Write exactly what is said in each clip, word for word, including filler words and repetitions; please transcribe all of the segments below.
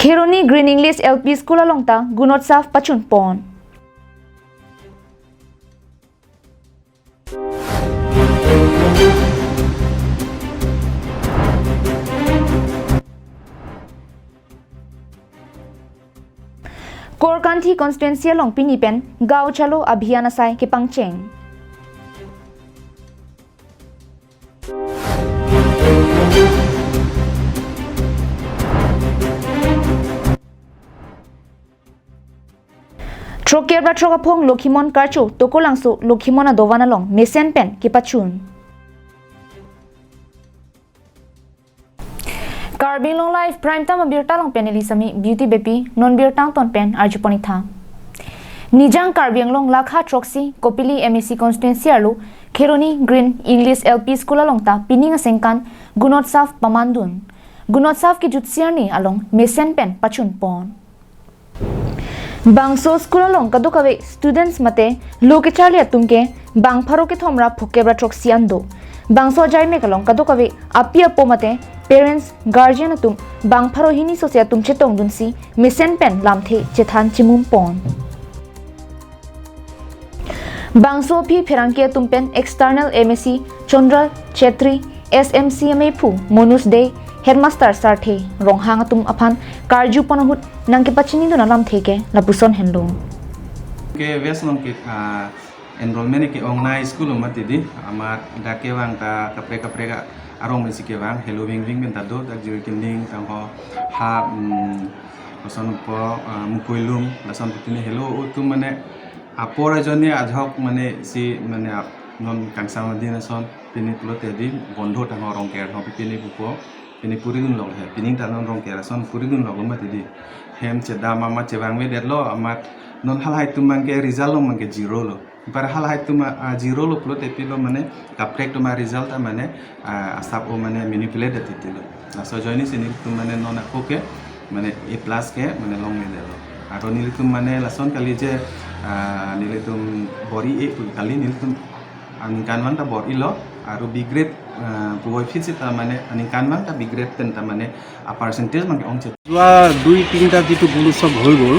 Kheroni Green English L P School along ta Gunotsav pachun pon. Korkanthi constituency along pini pen Gaon Chalo Abhiyan asai kepangcheng. Throkkep ra throk aphong Lokhimon Karcho Tokolangso Lokhimon adovan along mesen pen kepachun. Karbi Anglong Live Prime Time abirta along pen neli Sami Beauty Beypi, non birta angton pen arjupon-ik tha. Nijang Karbi Anglong lakha throksi Kopili M A C constituency arlo Kheroni Green English L P School along ta pining asengkan Gunotsav pamandun. Gunotsav kejutsi arni along mesen pen pachun pon. Bangso school along kadokave students mate lo kecharli atum ke bang pharo kethom ra phokep ra throksi an do. Bangso ajaimek along kadokave api apo mate parents, guardian atum bang pharo hini sose atum chetongdunsi mesen pen lamthe chethan chimum pon. Bangso aphi pherangke atum pen external M A C Chandra Chetri, S M C ameiphu Manoj Dey, headmaster Sarthe Ronghang atum aphan karjupon ahut nangkepachinidun alamthe ke lapuson henlo. Ke West along ke, ah, enrollment ke-ongnei school mati di, amat dak kevang ta kaprek kaprek arong pensi kevang, helo vingving pen ta do, dak Jirikinding, tangho ha, mm, lason po, ah, Mukoilum, lason pine helo atum mane apor ajoine ajok mane si mane ap-, non kangsam adin ason pini pulote di bondho tangho Rongker ho pini pupo, pini puridunlok he, pining ta non Rongker ason puridunlok mati di. Hem chedam amat chevangvedetlo, amat non halahai atum abang ke result along abang ke zero lo. Anpar halahai atum, ah, zero lo pulote pilo mane kaprek atum a-result ta mane, ah, asap o mane manipulate titi lo. Laso ajoine si nelitum mane non ako ke mane A plus ke mane longledetlo. Aro nelitum mane lason kali je, ah, nelitum bor-i-e pu kali, nelitum aningkanvang ta bor-ilo, aro B grade, ah, puvoiphit seta mane aningkanvang ta B grade pen ta mane a-percentage abang ke ongchot. যোৱা দুই তিনিটা যিটো গুণোৎসৱ হৈ গ'ল,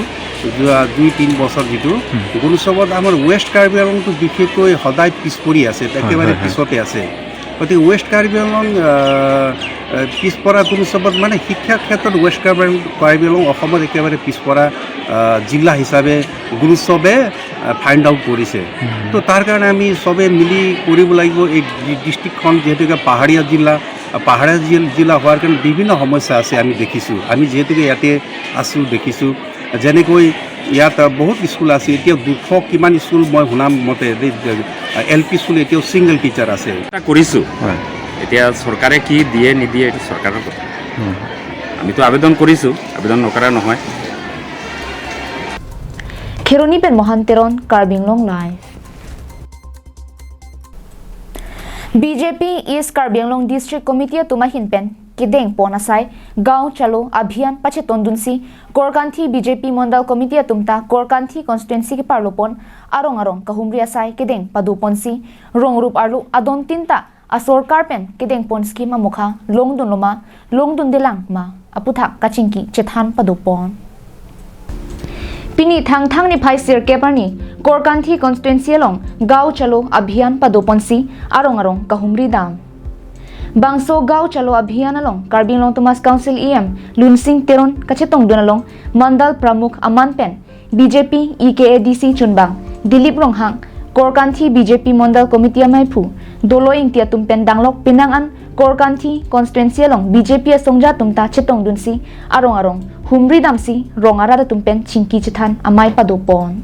যোৱা দুই তিনি বছৰ যিটো হুম। গুণোৎসৱত আমাৰ ৱেষ্ট কাৰ্বি আংলংটো বিশেষকৈ সদায় পিছ পৰি আছে, হয়, একেবাৰে হয়, হয়। পিছতে আছে। গতিকে ৱেষ্ট কাৰ্বি আংলং, আহ, আহ, পিছপৰা গুণোৎসৱত মানে শিক্ষাৰ ক্ষেত্ৰত ৱেষ্ট কাৰ্বি আংলং, কাৰ্বি আংলং অসমত একেবাৰে পিছপৰা, আহ, জিলা হিচাপে গুণোৎসৱে, আহ, ফাইণ্ড আউট কৰিছে। হুম। তো তাৰ কাৰণে আমি চবে মিলি কৰিব লাগিব। এই ডি-, ডিষ্ট্ৰিক্টখন যিহেতুকে পাহাৰীয়া জিলা, আহ, পাহাৰীয়া জিল-, জিলা হোৱাৰ কাৰণে বিভিন্ন সমস্যা আছে, আমি দেখিছোঁ। আমি যিহেতুকে ইয়াতে আছোঁ, দেখিছোঁ। যেনেকৈ ইয়াত, আহ, বহুত স্কুল আছে, এতিয়া দুশ কিমান স্কুল মই শুনা মতে দেই, আহ, এল পি স্কুল এতিয়াও ছিংগল টিচাৰ আছে। এটা কৰিছোঁ। হয়। এতিয়া চৰকাৰে কি দিয়ে নিদিয়ে এইটো চৰকাৰৰ কথা। হুম। আমিতো আবেদন কৰিছোঁ, আবেদন নকৰা নহয়। Kheroni pen Mohan Teron, Karbi Anglong Live. B J P East Karbi Anglong District Committee atum ahin pen kedengpon asai Gaon Chalo Abhiyan pachetongdunsi Korkanthi B J P Mondal Committee atum ta Korkanthi constituency keparlopon arong arong kahumri asai kedeng padoponsi rong rup arlo adontin ta asorkar pen kedengpon scheme amokha longdunloma, longdundelang ma aputhak kachingki chethan padopon. Pini Thangthang niphai sirkep arni Korkanthi constituency along Gaon Chalo Abhiyan padoponsi arong arong kahumri dam. Bangso Gaon Chalo Abhiyan along Karbi Anglong Autonomous Council E M Lunsing Teron kachetongdun along Mandal Pramukh aman pen B J P E K A D C chunbang Dilip Ronghang, Korkanthi B J P Mondal Committee ameiphu Dolo Ingti atum pen danglok penang an Korkanthi constituency along B J P asongja atum ta chetongdunsi arong arong humri damsi rong arat atum pen chingki chethan amei padopon.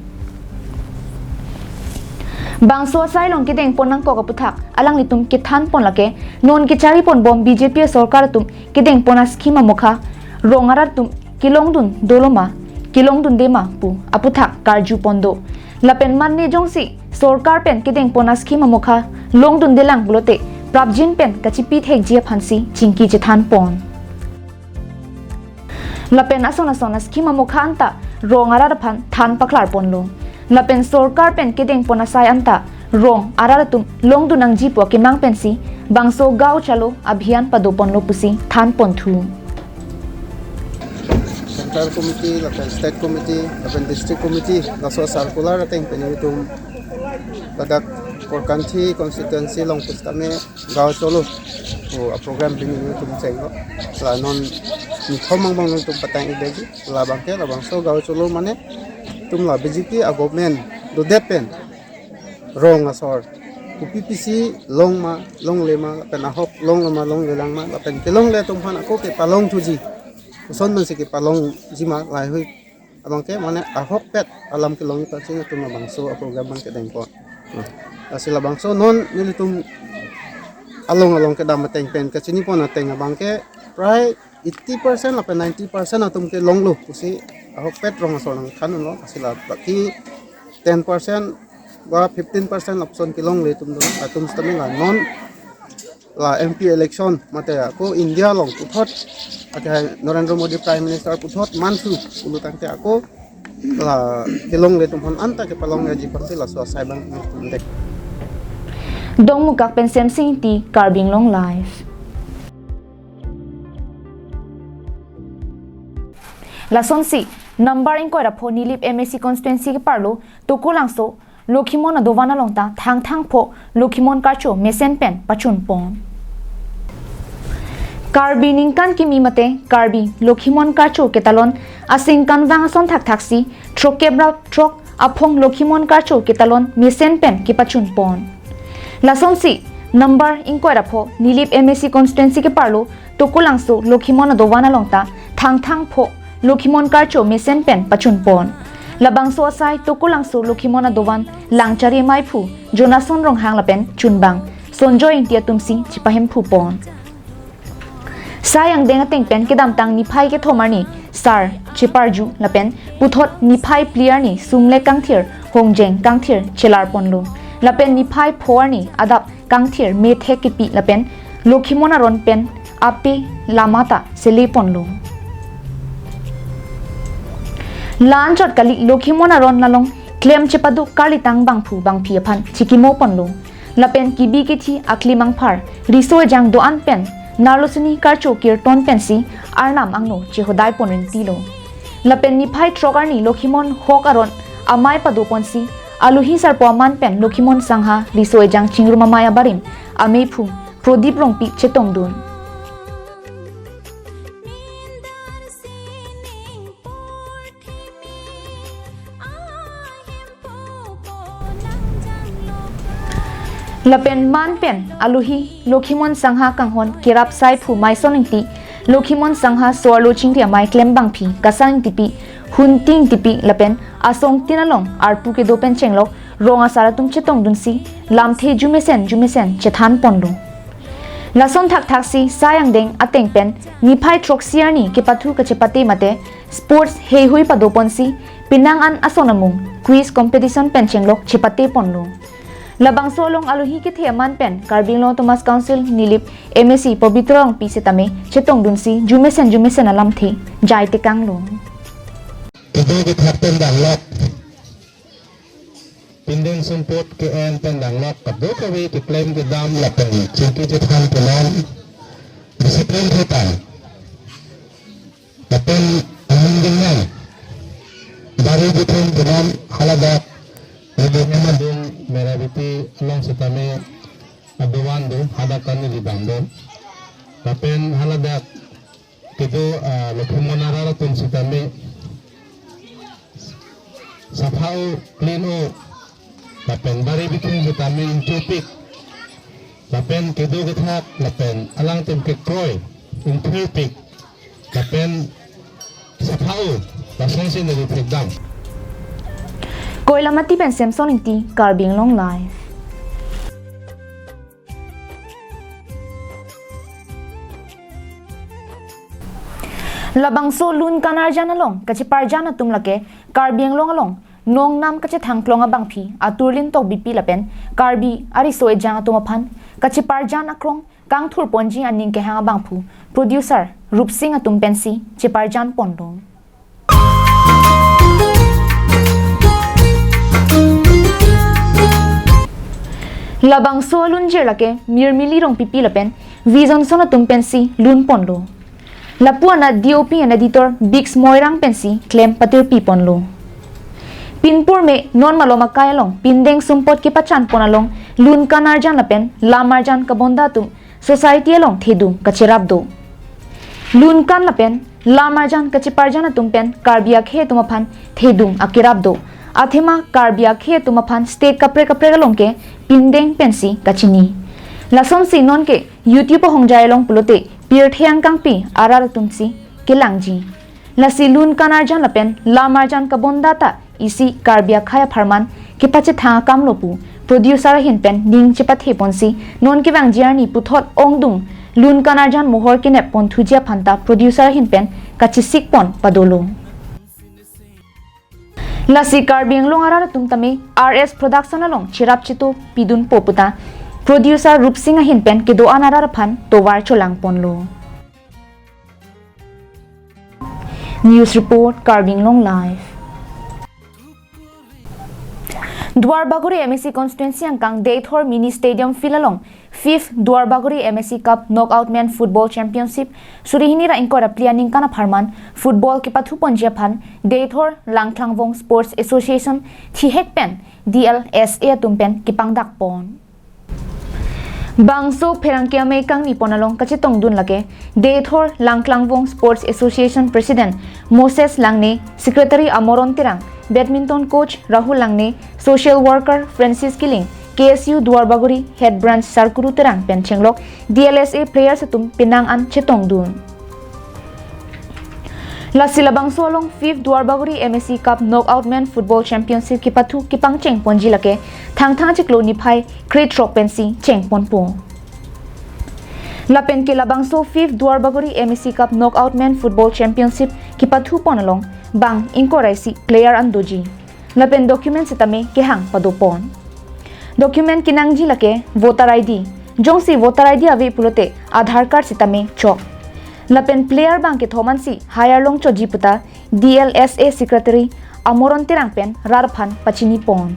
Bangso asai along kedengpon nangkok aputhak alanglitum kethanpon lake non kechariponbom B J P asorkar atum kedengpon ascheme amokha rong arat atum kelongdun doloma, kelongdunde ma pu aputhak karjupon do. Lapen mane jongsi sorkar pen kedengpon ascheme amokha longdundelang pulote prapjin pen kachipi thekji aphansi chingki chethanpon. Lapen ason ason ascheme amokha anta rong arat aphan than paklarponlo. Lapen sorkar pen kedengpon asai anta rong arat atum longdun nangji pu akemang pensi bangso Gaon Chalo Abhiyan padoponlo pusi thanponthu. Central Committee, lapen State Committee, lapen District Committee, laso circular ateng pen ilitum ladak Korkanthi constituency along pusitame Gaon Cholo pu aprogram pini ilitum chenglo. La non nithom angbong ilitum patang-ikji. Labangke labangso Gaon Cholo mane itum la B J P agovernment dodet pen rong asor kopi pisi long ma, longle ma, lapen ahok longlo ma, longlelang ma, lapen kelongle atum aphan ako kepalongthuji, koson pensi kepalongji ma, laheihui abangke mane ahokpet alam kelongji aphansi ilitum labangso aprogram abang kedengpon. Lasi labangso non nelitum along along kedam ateng pen kachinipon ateng abangke prai eighty percent lapen ninety percent atum ke longlo pusi ahokpet rong asor nangthanlo. Lasi la baki ten percent ba fifteen percent lapuson kelongle atum do, atum sitame la non la M P election mate ako India along puthot, ate Narendra Modi Prime Minister puthot mantu pulo tangte ako la kelongle atum aphan anta kepalongleji aphansi laso asai abang nangtum dek. Dongmukak pen Semsing Ingti, Karbi Anglong Live. Lasonsi, number ingkoi ra pho Nilip M A C constituency keparlo Tokolangso Lokhimon adovan along ta Thangthang pho Lokhimon karcho mesen pen pachunpon. Karbi ningkan kimi mate Karbi Lokhimon karcho ketalon asingkanvang ason thakthaksi throkkep ra throk aphong Lokhimon karcho ketalon mesen pen kepachunpon. Lasonsi number ingkoi ra pho Nilip M A C constituency keparlo Tokolangso Lokhimon adovan along ta Thangthang pho Lokhimon karcho mesen pen pachunpon. Labangso asai Tokolangso Lokhimon adovan langchari maiphu Jonason Ronghang lapen chunbang Sonjoy Ingti atumsi chepahemphupon. Sai angdeng ateng pen kedamtang niphai kethom arni sar cheparju lapen puthot niphai phli arni sumle kangthir hongjeng kangthir chelarponlo. Lapen niphai pho arni adap kangthir methek kepi lapen Lokhimon aron pen ape lama ta seleponlo. La-anchot kali Lokhimon aron along klem chepaduk karlitang bangphu bangphi aphan chikimoponlo. Lapen kibi kithi akli mangphar riso ejang do-an pen narlosini karcho kirton pensi Arnam angno chehodai ponrintilo. Lapen niphai throk arni Lokhimon hok aron amei padoponsi aluhi sarpo aman pen Lokhimon sangha riso ejang chingrum amei abarim ameiphu Prodip Rongpi chetongdun. Lapen man pen aluhi Lokhimon sangha kanghon kerap saiphu Maison Ingti, Lokhimon sangha so-arlo chingri amei klem bangphi Kasang Ingtipi, Hunting Ingtipi lapen asong tin along arpu kedo pen chenglok rong asar atum chetongdunsi lamthe jumesen jumesen chethanponlo. Lason thakthaksi sai angdeng ateng pen niphai throksi arni kepathu kachepate mate sports heihui padoponsi penang an ason amung quiz competition pen chenglok chepateponlo. Labangso along aluhi kethe aman pen Karbi Anglong Autonomous Council Nilip M A C Pabitra Rongpi setame chetongdunsi jumesen jumesen alamthe jaitekanglo. Kedo kethak pen danglok, pinden sumpot ke-en pen danglok, kadokave keklem kedam lapen chingki chethan punon discipline theta. Lapen aning dingnan bari bithung punon haladak Rebellion adung Merabiti along setame adovan do, hadak kani libang do. Lapen haladak kedo, ah, Lokhimon arat atum setame sapha-o, clean-o, lapen bari bithung setame inchopik, lapen kedo kethak lapen alangtum kekroi inthupik, lapen sapha-o, lasonsi neli thekdam. Koilamati pen Samson Ingti, Karbi Anglong Live. Labangso lun kanarjan along kacheparjan atum lake Karbi Anglong along nongnam kachethangklong abangphi Aturlin Tokbipi lapen Karbi ariso ejang atum aphan kacheparjan akrong kangthurponji aning kehang abangphu producer Rupsing atum pensi cheparjanponlo. Labangso alunjir lake Mirmili Rongpipi lapen Vision Son atum pensi lunponlo. Lapu anat D O P and editor Biggs Moirang pensi klem patirpi ponlo. Pinpur me non malom akai along pindeng sumpot kepachan pon along lun kan arjan lapen lam arjan kabonda atum society along thedung kacherap do. Lun kan lapen lam arjan kacheparjan atum pen Karbi akhei atum aphan thedung akerap do. Athema Karbi akhei atum aphan state kaprek kaprek along ke pindeng pensi kachini. Lasonsi non ke YouTube ahongjai along pulote pirthe angkangpi arat atumsi kelangji. Lasi lun kan arjan lapen lam arjan kabonda ta isi Karbi akhei apharman kepachethang akamlo pu producer ahin pen ning chepathe ponsi non kevangji arni puthot ongdung lun kan arjan mohor kenep pon thuji aphan ta producer ahin pen kachesik pon padolo. Lasi Karbi Anglong arat atum tame R S Production along cherap cheto pidunpo puta producer Rupsing ahin pen kedo-an arat aphan tovar cholang ponlo. News report, Karbi Anglong Live. Duarbagori M A C constituency angkang Deithor Mini Stadium field along fifth Duarbagori M A C Cup Knockout Men Football Championship suri hini ra ingkoi ra phli aningkan apharman football kepathu ponji aphan Deithor Langklangvong Sports Association thihek pen D L S A atum pen kepangdak pon. Bangso pherangke amei kangni pon along kachetongdun lake Deithor Langklangvong Sports Association President Moses Langne, Secretary Amoron Terang, badminton coach Rahul Langne, social worker Francis Killing, K S U Duarbagori Head Branch Sarkuru Terang pen chenglok D L S A players atum penang an chetongdun. Lasi labangso along fifth Duarbagori M A C Cup Knockout Men Football Championship kepathu kepangcheng ponji lake Thangthang chiklo niphai krethrok pensi cheng ponpo. Lapen ke labangso fifth Duarbagori M A C Cup Knockout Men Football Championship kepathu pon along bang ingkoi ra isi player an doji. Lapen document sitame kehang pado pon. Document kenangji lake voter I D. Jongsi voter I D ave pulote Aadhaar card sitame chok. Lapen player bang kethom ansi hire long choji puta D L S A Secretary Amoron Terang pen rat aphan pachini pon.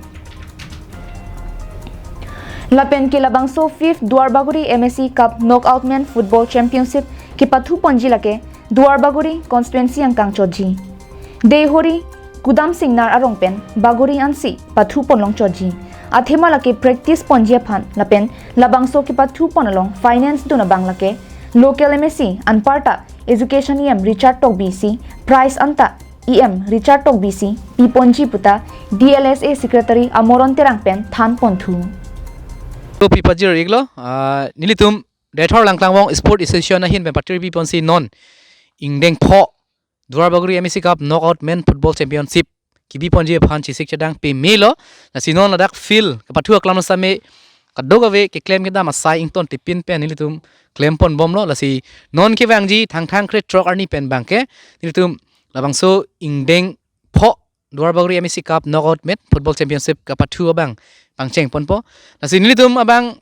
Lapen ke labangso fifth Duarbagori M A C Cup Knockout Men Football Championship kepathu ponji lake Duarbagori constituency angkang choji. Deihori Kudam Singnar arong pen Bagori ansi pathu pon long choji. Athema lake practice ponji aphan lapen labangso kepathu pon along finance dun abang lake local M A C anparta Education E M Richard Tokbi si prize anta E M Richard Tokbi si pi ponji puta D L S A Secretary Amoron Terang pen than ponthu. To pi pajir iklo, ah, nelitum Deithor Langklangvong Sport Association ahin pen patirpi ponsi non ingdeng pho Duarbagori M A C Cup Knockout Men Football Championship kebi ponji aphan chesik chedang pemelo. Lasi non ladak field kepathu aklam sitame kadokave keklem kedam asai ington tipin pen nelitum klem pon bomlo. Lasi non kevangji Thangthang krethrok arni pen bangke nelitum labangso ingdeng pho Duarbagori M A C Cup Knockout Men Football Championship kepathu abang pangcheng ponpo. Lasi nelitum abang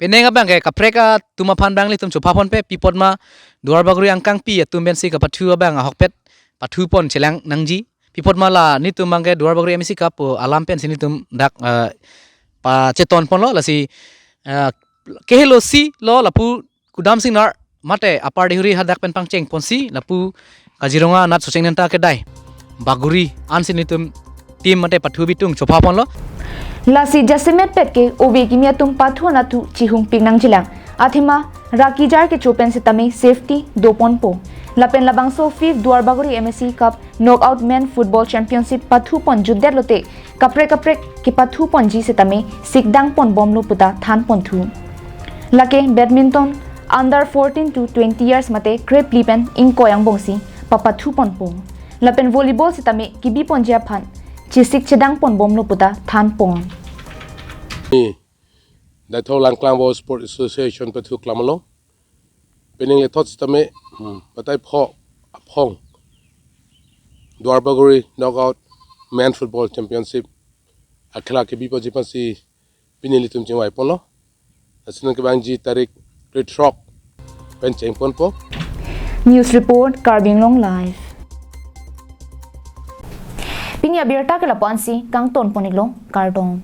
penang abang ke kaprek atum aphan bang nelitum chopha ponpe, pi apot ma Duarbagori angkangpi atum pensi kepathu abang ahokpet pathu pon chelang nangji. Pi apot ma la nelitum bangke Duarbagori M A C Cup pu alam pensi nelitum dak, eh, pacheton ponlo. Lasi, eh, kehelo si lo lapu Kudam Singnar mate Upper Deihori hadak pen pangcheng ponsi lapu Kaziranga anat Socheng Dhenta kedai Bagori ansi nelitum team mate pathu bitung chopha ponlo. Lasi jasemet pet ke ove kimi atum pathu anat thu chihung pik nangjilang. Athema ra kejar kecho pen sitame safety do ponpo. Lapen labangso fifth Duarbagori M A C Cup Knockout Men Football Championship pathu pon jutdet lote kaprek kaprek kepathu ponji sitame sikdang pon bomlo puta than ponthu. Lake badminton under fourteen to twenty years mate krephli pen ingkoi angbongsi papathu ponpo. Lapen volleyball sitame kebi ponji aphan chesik chedang pon bomlo puta than pon. Ni Deithor Langklangvong Sport Association pathu klam along penang lethot sitame, hmm, batai pho aphong Duarbagori Knockout Men Football Championship akhela kebi ponji aphansi pini nelitum chingvai ponlo. Lasi non kevangji tarik krethrok pen cheng ponpo. News report, Karbi Anglong Live. Pini abirta ke lapu-ansi kangton pon iklo, kardom.